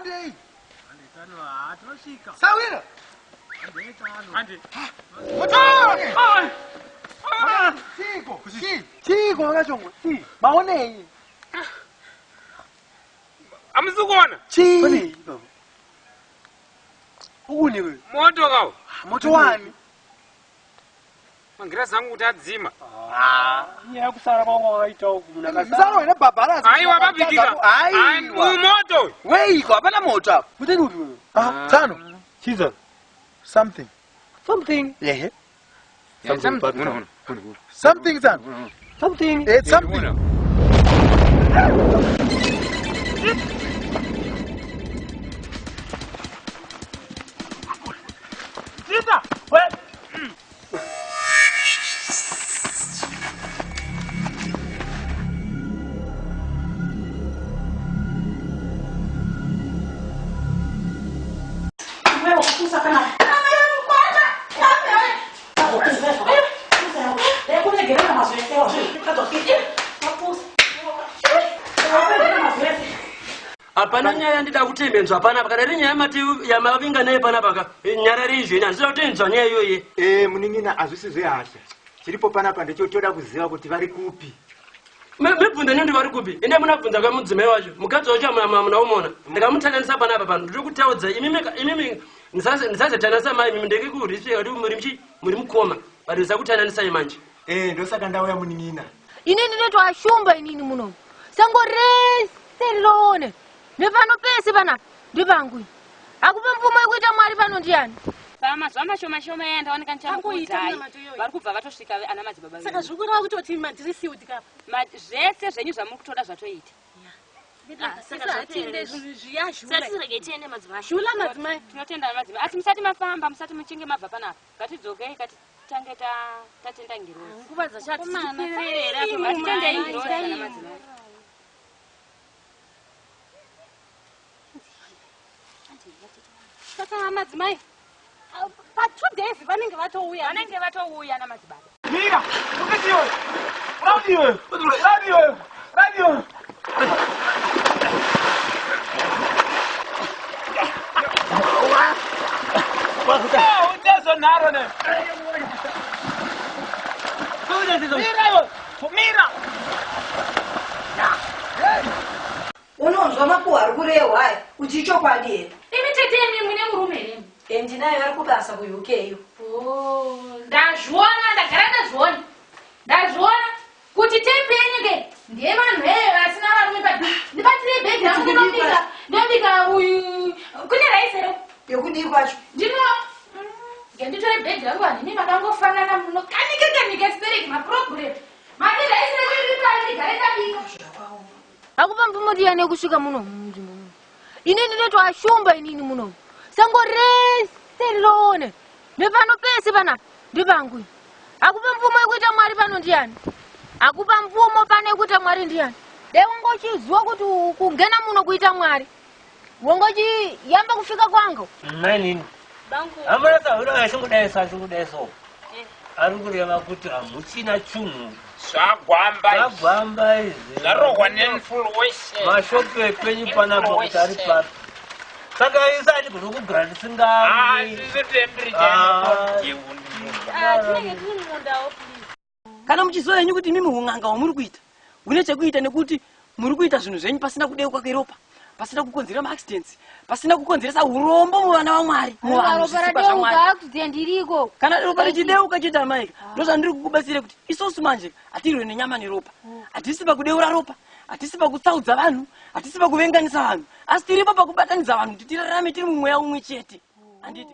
Handei. Sawira. Chiko. Chiko vakachongwe. Chi. Maonei. Hamusi kuona? Chii. Ukuni wewe. Moto kawo. Moto wani? Magirazi angu kuti adzima. Nyaya kusara kwangu wakaita uku munhu akasara. Msaro wena bhabhara. Aiwa babikika. Aiwa. Uyu moto uyu. Weiko hapana moto apa. Muteni upi wewe? Ah, tano. Chiza. Something. Something. Ehe. Something. Something tano. Something. Eh, something. Hapana nyaya yandida kutemenzwa panapa. Kana iri nyaya mati yamavinga naye panapa ka nyarari izveni handisida kutenzwa nyaya iyoyi. Eh, munin'ina, hazvisi zvehasha. Chiripo panapa ndechekuti toda kuziva kuti vari kupi. Mibvunzo nendo vari kupi? Ende munabvunza kamudzimai wacho, mukadzi wacho munaumona. Ndikamutandanisa panapa pano ndiri kutaudza imimi imimi ndisazotandanisa mai imimi ndekekurisvika kuti muri muchi muri mukoma but ndisakutandanisai manje. Eh, ndosaka ndauya, munin'ina. Inini ndinoitwa Shumba inini muno. Sango rese riroone. Nepano pese panapa ndepangu. Akupe mvumo yekuita Mwari pano ndiani? Pamazuva mashoma shoma aya ndaoneka ndichamukuudzai, vari kubva vatosvika ana madzibaba Saka venyu. zviri kureva kutoti madhiri sealed kapa? Zvese zvenyu zvamuri kutoda zvatoita. Saka zvatende zvinhu zviyazhura. Satirege tiende, madzimai. Shula, madzimai. Tinotenda, madzimai, asi musati mafamba, musati muchinge mabva panapa, ngatidzokei katitange tatenda ngirozi. Nguva dzachati. Ngatitendei ngirozi, ana madzimai. Saka madzimai, pa2 days vanenge vatouya. Vanenge vatouya, ana madzibaba. Mira, ukati iwe. Radi iwe. Radi iwe. Radi iwe. Utezo nharo ne. Mira iwe. Mira. Unonzwa makuhwa ari kurehwa aya kuti ichokwadi here? Imi tete, imi mune murume here? Ndinayo, ari kubasa kuUK iyo. Ndazviona, ndagara ndazviona, ndazviona kuti tepi yenyu ke ndevanhu vee vasina varume padhuze. Ndibatsire bhegi rangu, ndinobika, ndinobika uyu. Kune raisi here? Yekudii kwacho? Ndino nganditore bhegi rangu. Vanhu imi makangofanana, munokanika kanika sipereki maproblem. Mati raisi rekuiripa, ndigare ndabika. Akupa mvumo ndiani yekusvika muno munzvimbo muno? Inini ndinoitwa Shumba inini muno. Sango rese riroone. Nepano pese panapa ndepangu. Akupa mvumo yekuita Mwari pano ndiani? Akupa mvumo pano yekuita Mwari ndiani? Dai wanga uchiziva kuti kungena muno kuita Mwari, wanga uchiyamba kufika kwangu. Mainini, hamuna sahura achingodai so, achingodai so, ari kureva kuti hamuchina chunhu. Zvagwamba. Zvagwamba izvi. Zvarohwa nemufulu wese. Mashopu epenyu panapa kuti ari papi? Saka isati gona kugara tisingawi. Tinenge tiri mumundawo, please. Kana muchiziva henyu kuti imimi un'anga hwamuri kuita hune chekuita nekuti muri kuita zvinhu zvenyu pasina kudeuka kweropa, pasina kukonzera maaccidents, pasina kukonzeresa urombo muvana vaMwari, muvanhu, Ropa zvisikwa radeuka zvaMwari. akuziya ndiriko. Kana ropa richideuka chete, amaika, ndozvandiri kukubatsire kuti isusu manje hatirwe nenyama neropa. Hatisi pakudeura ropa, hatisi pakutsaudza vanhu, hatisi pakuvenganisa vanhu, asi tiripo pakubatanidza vanhu kuti tirarame tiri mumweya umwe chete, handiti?